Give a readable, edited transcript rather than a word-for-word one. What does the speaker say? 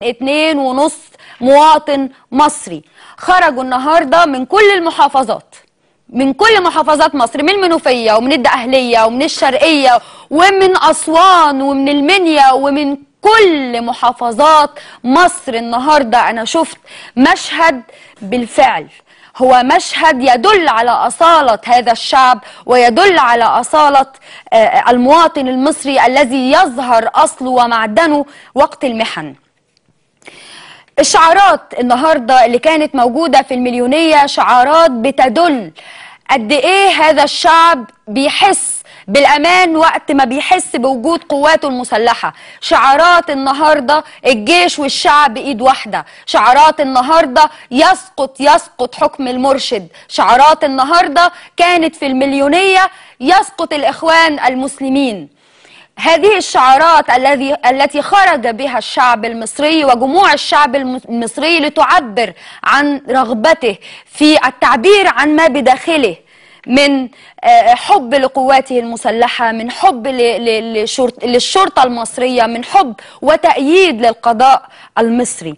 2.5 مواطن مصري خرجوا النهارده من كل المحافظات، من كل محافظات مصر، من المنوفية ومن الدقهلية ومن الشرقية ومن أسوان ومن المنيا ومن كل محافظات مصر. النهارده أنا شفت مشهد بالفعل هو مشهد يدل على أصالة هذا الشعب ويدل على أصالة المواطن المصري الذي يظهر أصله ومعدنه وقت المحن. الشعارات النهاردة اللي كانت موجودة في المليونية شعارات بتدل قد إيه هذا الشعب بيحس بالأمان وقت ما بيحس بوجود قواته المسلحة. شعارات النهاردة الجيش والشعب إيد واحدة، شعارات النهاردة يسقط يسقط حكم المرشد، شعارات النهاردة كانت في المليونية يسقط الإخوان المسلمين. هذه الشعارات التي خرج بها الشعب المصري وجموع الشعب المصري لتعبر عن رغبته في التعبير عن ما بداخله من حب لقواته المسلحة، من حب للشرطة المصرية، من حب وتأييد للقضاء المصري.